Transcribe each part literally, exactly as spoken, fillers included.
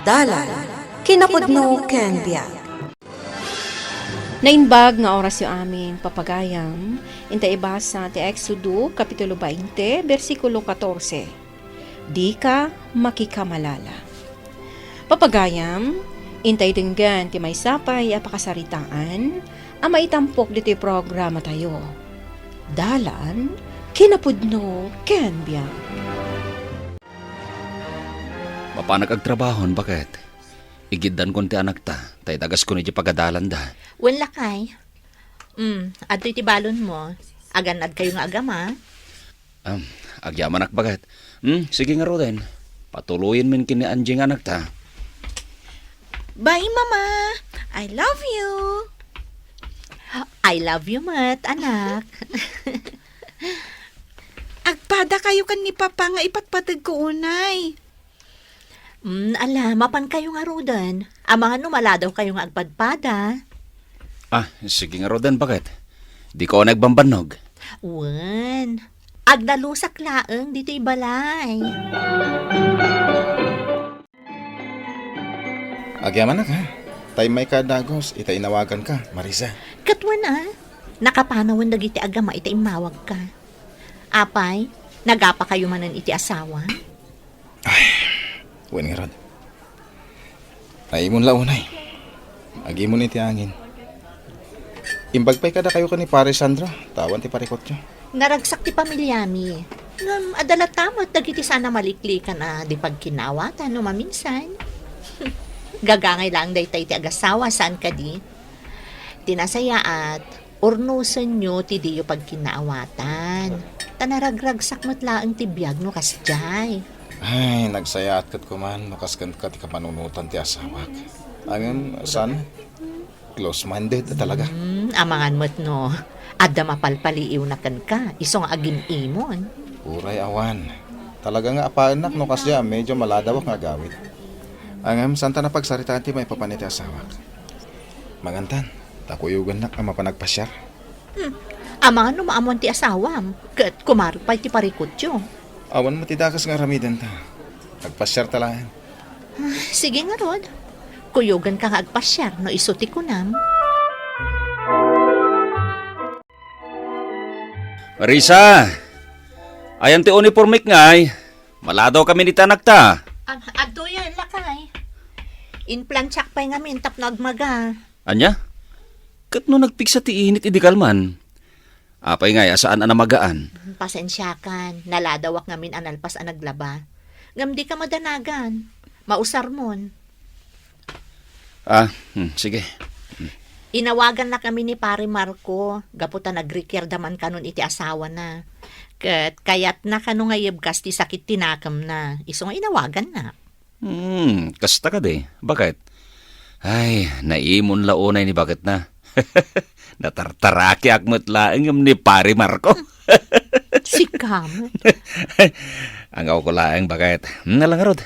Dalan, kinapudno ken biag. Naimbag nga orasyo amin, papagayam, inta ibasa ti Exodo, Kapitulo twenty, bersikulo katorse. Dika makikamalala. Papagayam, intay denggen ti maysa pay a pakasaritaan a maitampok ditoy programatayo. Dalan, kinapudno, ken biag. Mapanak agtrabahon, baket. Igiddankon ti anakta, ta idagaskon iti pagadalanda. Wen, lakay. Mm, adtoy ti balonmo. Agannadkayo nga agama? Um, agyamanak, baket. Hmm, sige ngaruden. Patuloyen men ken ni Angie nga anakta. Bye, Mama. I love you. I love you met, anak. Agpadakayo ken ni Papa nga ipatpateg ko unay. Mm, ala, mapankayo ngaruden. Amangan no maladawkayo nga agpadpada. Ah, sige ngaruden, baket. Dika unay agbambannog. Wen, agdalusak laeng ditoy balay. Agyamanak, ha? Ta immayka a dagus, ita inawaganka, Marisa. Ket wen, a, nakapanawen dagiti agama ita immawagka. Apay, nagapakayo manen iti asawa? Ay, wen ngarud. Naimon la unay. Agimon iti angin. Imbag pay kadakayo ken ni Pare Sandro, ta awan ti parikutyo. Naragsak ti pamiliami. Ngem adda latta met dagiti saan a maliklikan a di pagkinaawatan no maminsan. Gagangay laeng dayta iti agasawa, saan kadi? Ti nasayaat, urnosenyo ti diyo pagkinaawatan. Ta naragragsak met laeng ti biag no kasdiay. Ay, nagsayaat ket koman no kas kenka ti kapanunotan ti asawak. Ngem saan, close-minded a talaga. Hmm, amangan met no adda mapalpaliiwna kenka, isu nga agim-imon. Uray awan. Talaga nga apaennak no kasdiay a medyo maladawak nga agawid. Ngem saanta napagsaritaan ti maipapan iti asawak. Mangantan, ta kuyogannak a mapan agpasiar. Hmm. Amangan no maammoan ti asawam, ket kumaro pay ti parikutyo. Awan met ti dakes nga aramidenta. Agpasiarta laeng. Ah, sige ngarud. Kuyoganka nga agpasiar no isu ti kunam. Marisa! Ayan ti uniformek ngay. Maladawkamin iti anakta. Ah, adtoyen, lakay. Inplantsak pay ngamin tapno agmaga. Ania? Ket no nagpigsa ti init idi kalman? Apay ngay a saan a namagaan? Pasensiakan, naladawak ngamin a nalpas a naglaba. Ngem dika madanagan. Mausarmon. Ah, hmm, sige. Hmm. Inawagannak ngamin ni Pare Marco, gapu ta nagrikiarda man kanon iti asawana. Ket kayatna kano nga yebkas ti sakit ti nakemna. Isu nga inawagannak. Hmm, kasta kadi, baket? Ay, naimon la unay ni baketna. Natartarakiak met laeng ngem ni Pare Marco. Sika met. Angawko laeng, baket. Hmm, ala ngarud.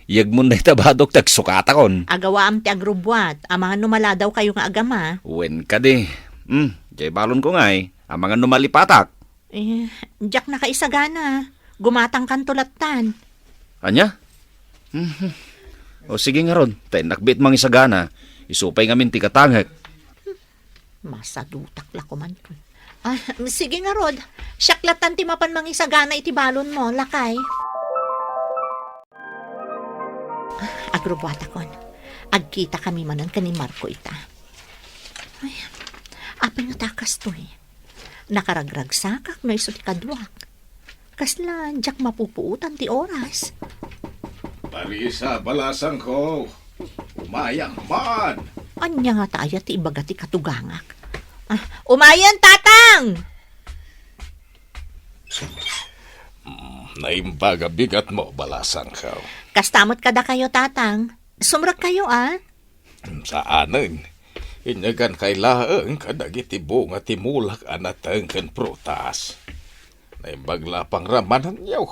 Yegmon dayta badok ti agsukatakon. Agawaam ti agrubbuat, amangan no maladawkayo nga agama. Wen kadi. Hmm, jay balonko ngay, amangan no malipatak. Eh, diak nakaisagana. Gumatangkanto lattan. Ania? Mhm. O sige ngarud, ta innak biit mangisagana. Isu pay ngamin ti katangek. Masadutak la koman. Ah, sige ngarud. Siak lattan ti mapan mangisagana iti balonmo, lakay. Ah, agrubbuatakon. Agkitakami manen ken ni Marco ita. Ay, apay nga ta kastoy? Nakaragragsakak no isu ti kaduak. Kasla diak mapupuotan ti oras. Marisa, balasangko, umayam man. Ania ngata aya ti ibaga ti katugangak? Ah, umayen, Tatang! Mm, naimbag a bigatmo, balasangko. Kasta met kadakayo, Tatang. Sumrekkayo, a? Saanen. Inyegankay laeng kadagiti bunga ti mulak a nateng ken prutas. Naimbag la a pangramananyo.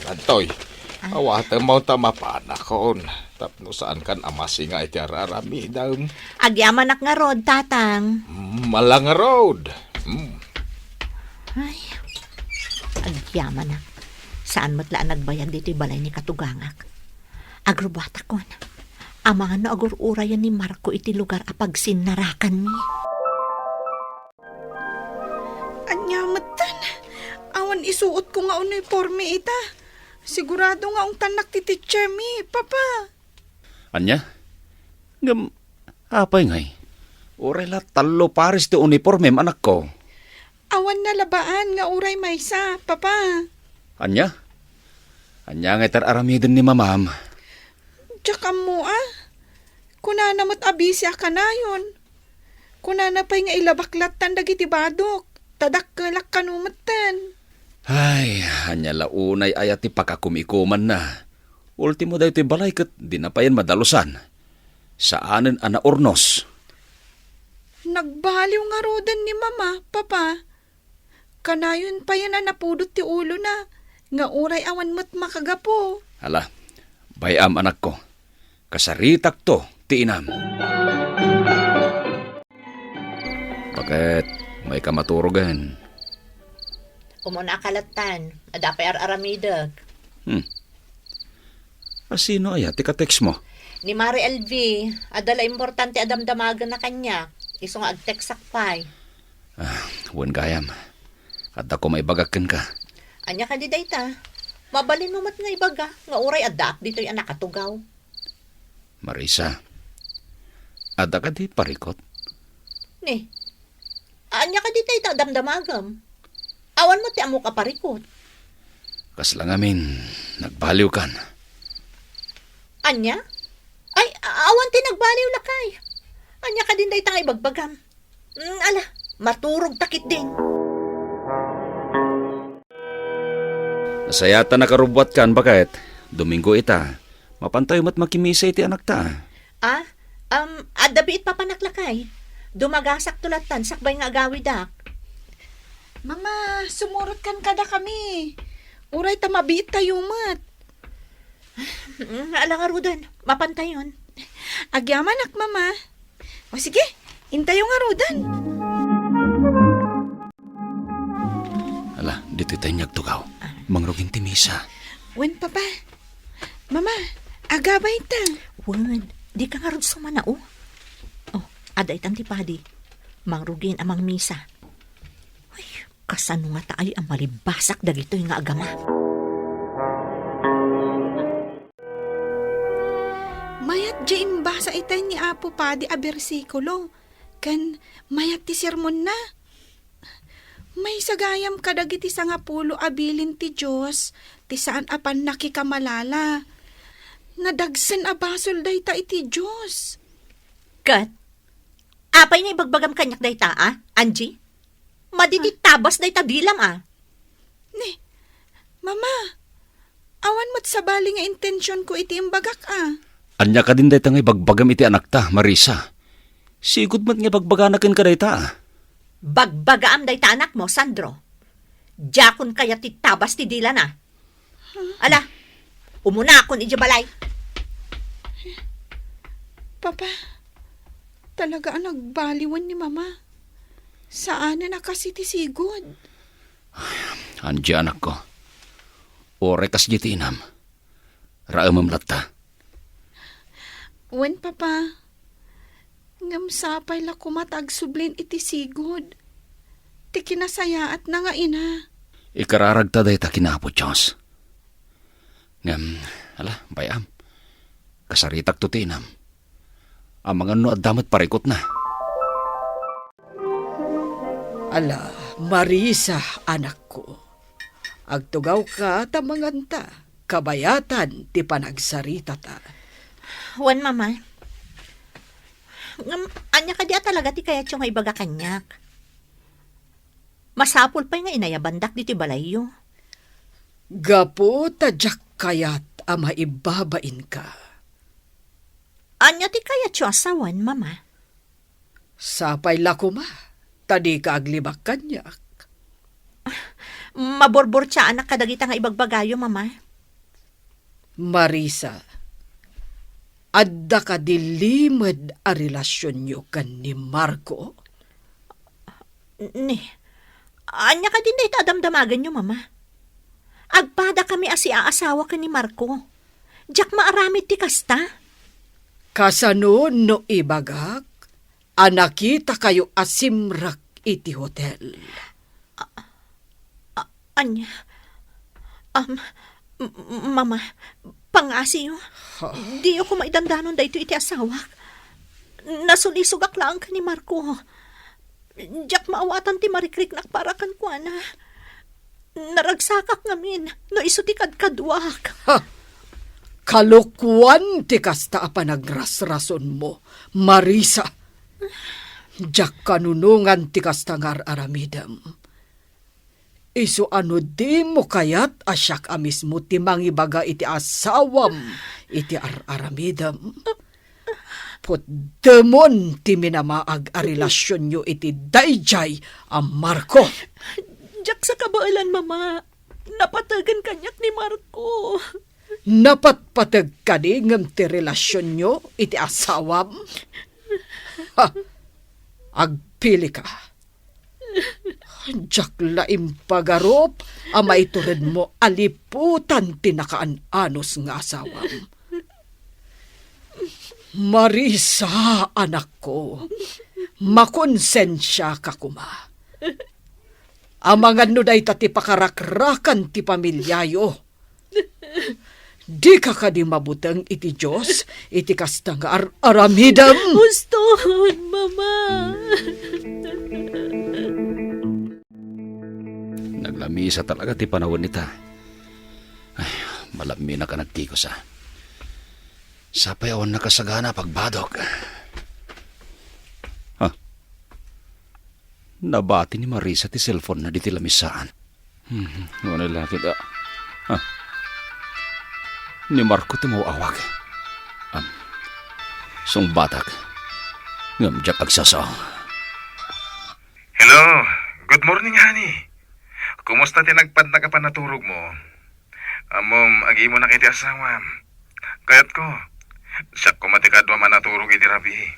Adtoy, awatemmo ta mapanakon, tapno saankan a masinga iti ar-aramidem. Agyamanak ngarud, Tatang. Mm, ala ngarud. Mm. Ay, agyamanak. Saan met la a nagbayag ditoy balay ni katugangak. Agrubbuatakon. Amangan no agur-urayan ni Marco iti lugar a pagsinnarakanmi. Ania metten? Awan isuotko nga uniforme ita. Sigurado nga ungtannak ti teachermi, Papa. Ania? Ngem, apay ngay? Uray la tallo pares ti uniformem, anakko. Awan nalabaan nga uray maysa, Papa. Ania? Ania ngay ti ar-aramiden ni Mamam? Diak ammo, a. Kunana met a busy a kanayon. Kunana pay nga ilabak lattan dagiti badok, ta dakkelak kano metten. Ay, ania la unay aya ti pakakumikumanna? Ultimo daytoy balay ket dina payen madalusan. Saanen a naurnos. Nagbaliw ngaruden ni Mama, Papa. Kanayon payen a napudot ti ulona, nga uray awan met makagapu. Ala, bay-am, anakko. Kasaritakto ti inam. Baket, mayka maturogen. Umuna ka lattan, adda pay ar-aramidek. Hmm. A sino aya ti ka-text mo? Ni Mare L V, adda la importante a damdamagenna kaniak, isu nga ag-textak pay. Ah, wen gayam. Adda ko maibagak kenka. Ania kadi dayta? Mabalinmo met nga ibaga nga uray addaak ditoy a nakatugaw. Marisa, adda kadi parikut? Ni, ania kadi dayta a damdamagem? Awan met ti ammok a parikut. Kasla ngamin, nagbaliwkan. Ania? Ay, a-, awan ti nagbaliw, lakay. Ania kadin dayta nga ibagbagam? Mm, ala, maturog ta ketdin. Nasayaat a nakarubbuatkan, baket. Domingo ita. Mapantayo met makimisa iti anakta. Ah, um, adda biit papanak, lakay. Dumagasakto lattan sakbay nga agawidak. Mama, sumurotkan kadakami. Uray ta mabiittayo met. Mm, ala ngaruden, mapantayon. Agyamanak, Mama. O sige, intayo ngaruden. Ala, ditoy tayo agtugaw. Ah. Mangrugin ti misa. Wen, Papa. Mama, agabay ta. Wen, dika ngarud sumana, o. O, adda itan ti padi. Mangrugin a mangmisa. Ay, kasano ngata ay a malibasak dagitoy nga agama? Mayat diay imbasa itay ni Apo Padi a bersikulo, ken mayat ti sermonna. Maysa gayam kadagiti sangapulo a bilin ti Dios ti saan a pannakikamalala. Nadagsen a basol dayta iti Dios. Ket, apay nga ibagbagam kaniak dayta, a, Angie? Madi ti tabas dayta bilam, a. Ni, Mama, awan met sabali nga intensionko iti imbagak, a. Ania kadin dayta nga ibagbagam iti anakta, Marisa? Sigud met nga ibagbagana kenka dayta, a. Bagbagaam dayta anakmo, Sandro. Diakon kayat ti tabas ti dilana. Ala, umunakon idiay balay. Papa, talaga a nagbaliwen ni Mama. Saanen a kas iti sigud. Angie, anakko. Uray kasdiay ti inam. Raemem latta. Wen, Papa. Ngem sapay la koma ta agsublin iti sigud ti kinasayaatna nga ina. Ikararagta dayta ken Apo Dios. Ngem, ala, bay-am. Kasaritakto ti inam. Amangan no adda met parikutna. Ala, Marisa, anakko. Agtugawka ta manganta, kabayatan ti panagsaritata. Wen, Mama. Ngem, ania kadi a talaga ti kayatyo nga ibaga kaniak? Masapul pay nga inayabandak ditoy balayyo. Gapu ta diak kayat a maibabainka. Ania ti kayatyo a sawen, Mama? Sapay la koma ta dika aglibak kaniak. Maburburtiaanak kadagita nga ibagbagayo, Mama. Marisa, adda kadi limed a relasionyo ken ni Marco? Ni, ania kadin dayta a damdamagenyo, Mama? Agpadakami a siaasawa ken ni Marco. Diak maaramid ti kasta. Kasano no ibagak a nakitakayo a simrek iti hotel? A-, ania? Um, m-, m-, Mama, pangngasiyo. Ha? Diyo koma idandanon daytoy iti asawak. Nasulisogak laeng ken ni Marco. Diak maawatan ti marikriknak para kenkuana. Naragsakak ngamin no isu ti kadkaduak. Ha! Kalokuan ti kasta a panagrasrasonmo, Marisa. Diak kanunongan ti kasta nga ar-aramidem. Isu a no dimo kayat a siak a mismo ti mangibaga iti asawam iti ar-aramidem, putdemon ti minamaag a relasionyo iti daydiay a Marco. Diak sa kabaelan, Mama. Napategen kaniak ni Marco. Napatpateg kadi ngem ti relasionyo iti asawam? Ha! Agpilika. Diak la impagarup a maituredmo a liputan ti nakaan-anos nga asawam. Marisa, anakko, makonsensiaka koma. Amangan no dayta ti pakarakrakan ti pamiliayo. Dika kadi mabuteng iti Dios iti kasta nga ar-aramidem? Uston, Mama. Naglamisa talaga ti panawen ita. Ay, malaminak a nagkikos, a. Sapay awan nakasagana a pagbadok. Ha? Nabati ni Marisa ti cellphone-na ditoy lamisaan. Hmm, ngunit lakit, a. Ha? Ni Marco ti maw-awag. Am, sungbatak. Ngem diak agsasao. Hello. Good morning, honey. Kumusta ti nagpadnak a panaturogmo? Ammom, agimonak iti asawam. Kayatko, siak koma ti kaduam a naturog idi rabii.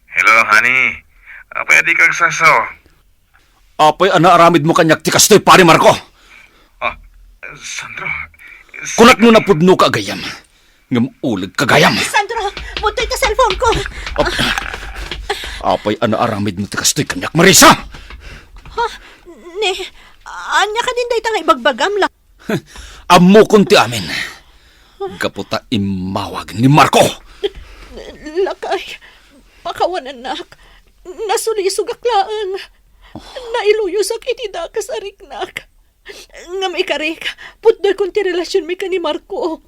Hello, honey. Apay a dika agsasao? Apay a naaramidmo kaniak ti kastoy, Pari Marco? Ah, Sandro. Kunak no napudnoka a gayyem. Ngem ulegka gayam. Sandro, buttoy ta cellphone ko. Ap-, apay a naaramidmo ti kastoy kaniak, Marisa? Ha? Ni, ania kadin dayta nga ibagbagam, la? Ammokon ti amin. Gapu ta immawag ni Marco. Lakay, pakawanennak. Nasulisogak laeng. Nailuyosak iti dakes a riknak. Ngem ikarik, putdekon ti relasionmi ken ni Marco.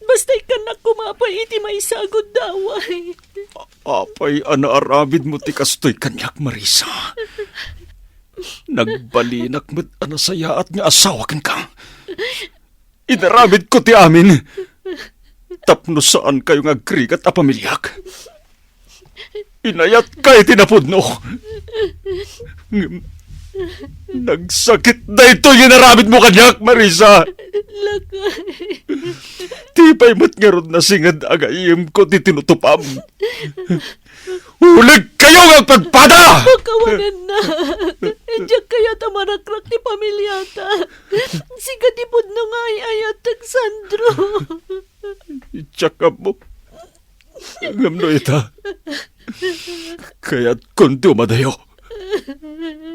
Basta ikkannak koma pay iti maisagud daway. Apay a naaramidmo ti kastoy kaniak, Marisa? Nagbalinak met a nasayaat nga asawa kenka. Inaramidko ti amin tapno saankayo nga agrigat a pamiliak. Inayatka iti napudno. Ngem nagsakit daytoy nga inaramidmo kaniak, Marisa. Lakay. Ti pay met ngarud nasinged a gayyemko ti tinutupam. Ulegkayo nga agpadpada! Pakawanennak. Diak kayat a marakrak ti pamiliata. Sika ti pudno nga ay-ayatek, Sandro. Diak ammo. Ngem no ita, kayatkon ti umadayo.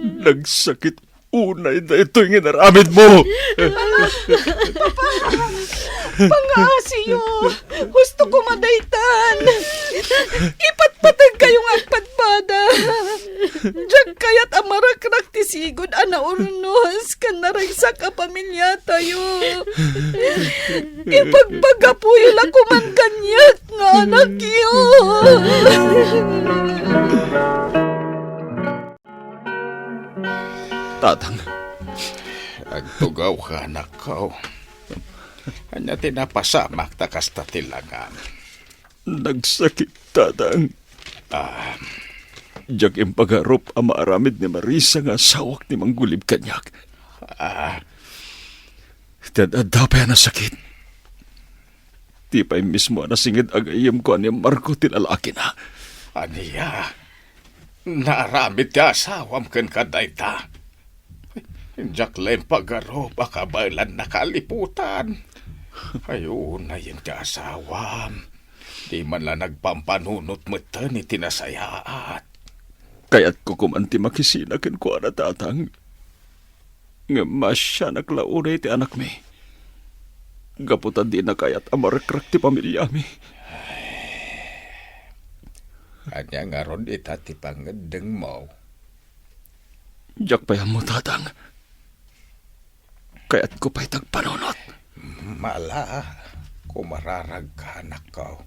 Nagsakit unay daytoy nga inaramidmo. Papa! Pangngasiyo! Husto koma daytan! Ipatpategkayo nga agpadpada! Diak kayat a marakrak ti sigud a naurnos ken naragsak a pamiliatayo. Ipagpagapuyo la koman kaniak nga anakyo. Tatang. Agtugawka, anakko. Ania ti napasamak ta kasta ti langam? Nagsakit, Tatang. Ah. Diak impagarup a maaramid ni Marisa nga asawak ti manggulib kaniak. Ah. Ti ad-adda pay a nasakit. Ti pay mismo a nasinged a gayyemko a ni Marco ti lalakina. Ania? Naaramid ti asawam kenka dayta? Diak la impagarup a kabaelannaka a liputan. Ay, unayen ti asawam. Di man la nagpampanunot metten iti nasayaat. Kayatko koman ti makisina kenkuana, Tatang. Ngem maasianak la unay ti anakmi. Gapu ta dina kayat a marekrak ti pamiliami. Ania ngarud ita ti pangngeddengmo? Diak pay ammo, Tatang. Kayatko pay ti agpanunot. Mala, kumararagka, anakko.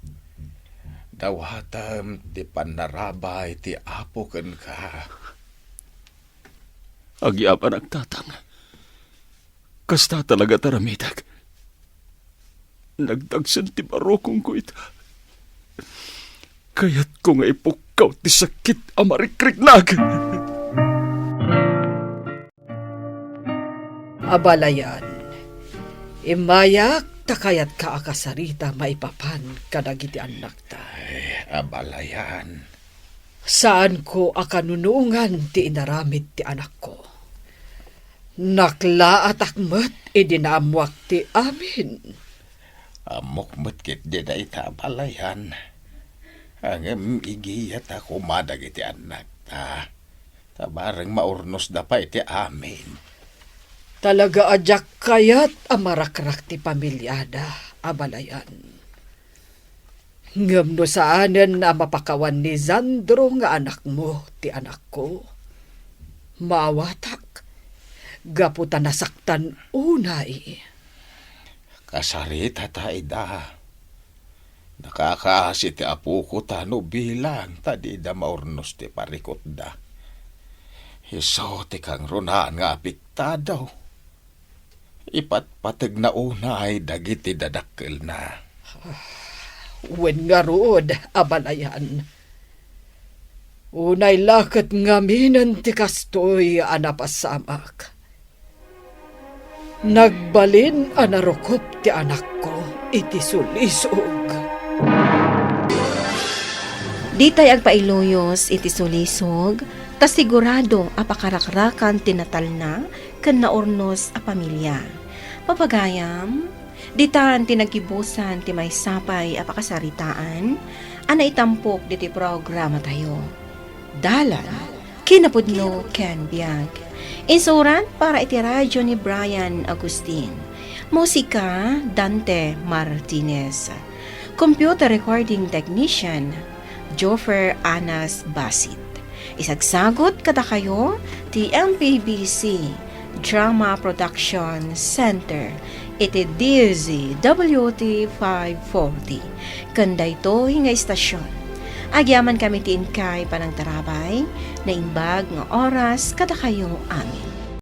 Dawatem ti pannarabay ti Apo kenka. Agyamanak, Tatang. Kasta talaga ti aramidek. Nagdagsen ti barukongko ita. Kayatko nga ipukkaw ti sakit a marikriknak. Abalayan, immayak ta kayatka a kasarita maipapan kadagiti annakta. Ay, abalayan. Saanko a kanunongan ti inaramid ti anakko. Naklaatak met idi naammoak ti amin. Ammok met ketdi dayta, abalayan. Ngem igiyata koma dagiti annakta. Ta bareng maurnosda pay ti amin. Talaga a diak kayat a marakrak ti pamiliada, abalayan. Ngem no saanen a mapakawan ni Sandro nga anakmo ti anakko, maawatak, gapu ta nasaktan unay. Kasaritata ida. Nakakaasi ti apoko ta no bilang ta dida maurnos ti parikutda. Isu ti kangrunaan nga apektado. Ipatpategna unay dagiti dadakkelna. Wen ngarud, abalayan. Unay la ket ngaminen ti kastoy a napasamak. Nagbalin a narukop ti anakko iti sulisog. Ditay agpailuyos iti sulisog, ta sigurado a pakarakrakan ti natalna ken naurnos a pamilia. Papagayam, ditan ti naggibusan ti maysa pay a pakasaritaan a naitampok ditoy programatayo. Dalan, kinapudno ken biag. Insurat para iti radyo ni Brian Agustin. Musika, Dante Martinez. Computer recording technician, Joffer Anas Basit. Isagsagut kadakayo ti M P B C Drama Production Center iti D Z W T five forty. Ken daytoy nga istasyon, agyamankami ti inkay panangtarabay, naimbag nga oras kadakayo amin.